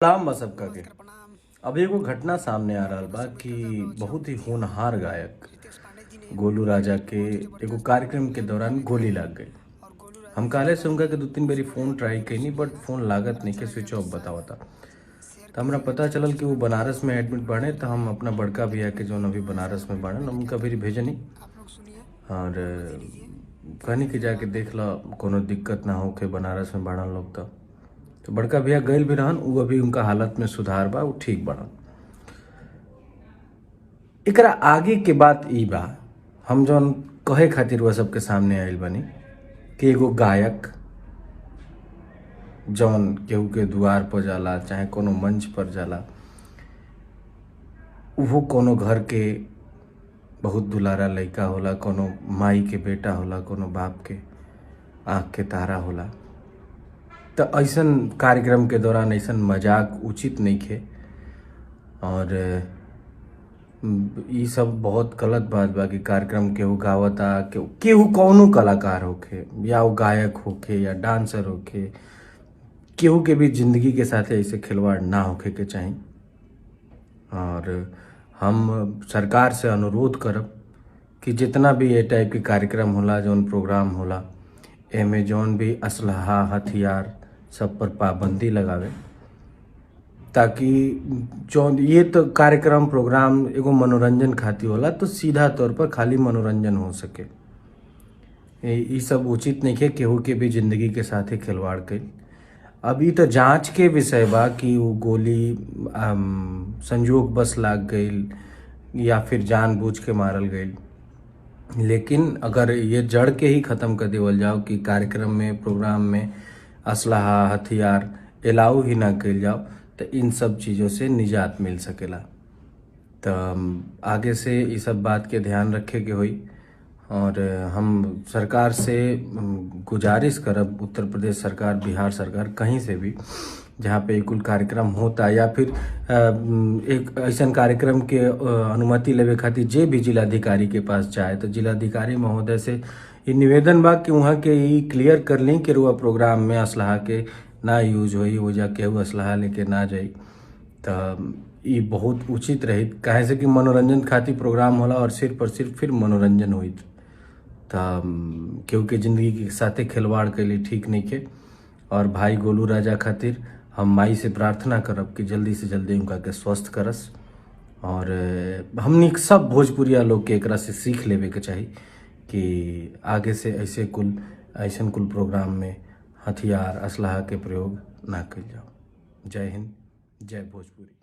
प्रणाम बा सबका के। अभी एगो घटना सामने आ रहल बा कि बहुत ही होनहार गायक गोलू राजा के एगो कार्यक्रम के दौरान गोली लाग गई। हम काल्हे से उनका के 2-3 बेरी फ़ोन ट्राई कईनी बट फ़ोन लागत नइखे, स्विच ऑफ बतावता। त हमरा पता चलल कि वो बनारस में एडमिट बाड़े, त हम अपना बड़का भैया के जौन अभी बनारस में बाड़न उनका भिरी भेजनी और कहनी कि जाके देख ल कोनो दिक्कत ना होखे, बनारस में बाड़न लोग। त बड़का भैया गइल भी रहन, उ अभी उनका हालत में सुधार बा, उ ठीक बाड़न। एकरा आगे के बात ई बा, हम जौन कहे खातिर वह सबके सामने आइल बानी कि एगो गायक जौन केहू के दुआर पर जाला चाहे कोनो मंच पर जाला, उहो कोनो घर के बहुत दुलारा लइका होला, कोनो माई के बेटा होला, कोनो बाप के आँख के तारा होला। त ऐसन कार्यक्रम के दौरान ऐसन मजाक उचित नइखे और ई सब बहुत गलत बात बा कि कार्यक्रम केहू गावता, केहू कौनो कलाकार होखे या उ गायक होखे या डांसर होखे, केहू के भी जिंदगी के साथे ऐसे खिलवाड़ ना होखे के चाही। और हम सरकार से अनुरोध करब कि जितना भी ये टाइप के कार्यक्रम होला, जौन प्रोग्राम होला, एमे जौन भी असलहा हथियार सब पर पाबंदी लगावे, ताकि जौन ये तो कार्यक्रम प्रोग्राम एगो मनोरंजन खातिर होला तो सीधा तौर पर खाली मनोरंजन हो सके। ई सब उचित नइखे केहू के भी जिंदगी के साथे खिलवाड़ कईल। अब ई त जांच के विषय बा कि उ गोली संजोग बस लाग गईल या फिर जानबूझ के मारल गईल, लेकिन अगर ये जड़ के ही ख़त्म कर देवल जाओ कि कार्यक्रम में प्रोग्राम में असलहा हथियार अलाउ ही ना कईल जाओ, तो इन सब चीज़ों से निजात मिल सकेला। त आगे से ई सब बात के ध्यान रखे के होई और हम सरकार से गुजारिश करब, उत्तर प्रदेश सरकार, बिहार सरकार, कहीं से भी जहाँ पे कुल कार्यक्रम होता या फिर एक ऐसन कार्यक्रम के अनुमति लेवे खातिर जे भी जिलाधिकारी के पास जाए तो जिलाधिकारी महोदय से ई निवेदन बा कि वहाँ के ई क्लियर कर ली कि रुआ प्रोग्राम में असलहा के ना यूज होई, ओइजा केहू असलहा लेके ना जाई। त ई बहुत उचित रही, काहे से कि मनोरंजन खातिर प्रोग्राम होला और सिर्फ और सिर्फ फिर मनोरंजन होई। त केहू के जिंदगी के साथे खिलवाड़ कइले ठीक नइखे। और भाई गोलू राजा खातिर हम माई से प्रार्थना करब कि जल्दी से जल्दी उनका के स्वस्थ करस और हमनी सब भोजपुरिया लोग के एकरा से सीख लेवे के चाही कि आगे से ऐसे कुल ऐसन कुल प्रोग्राम में हथियार असलहा के प्रयोग ना कईल जाओ। जय हिंद, जय भोजपुरी।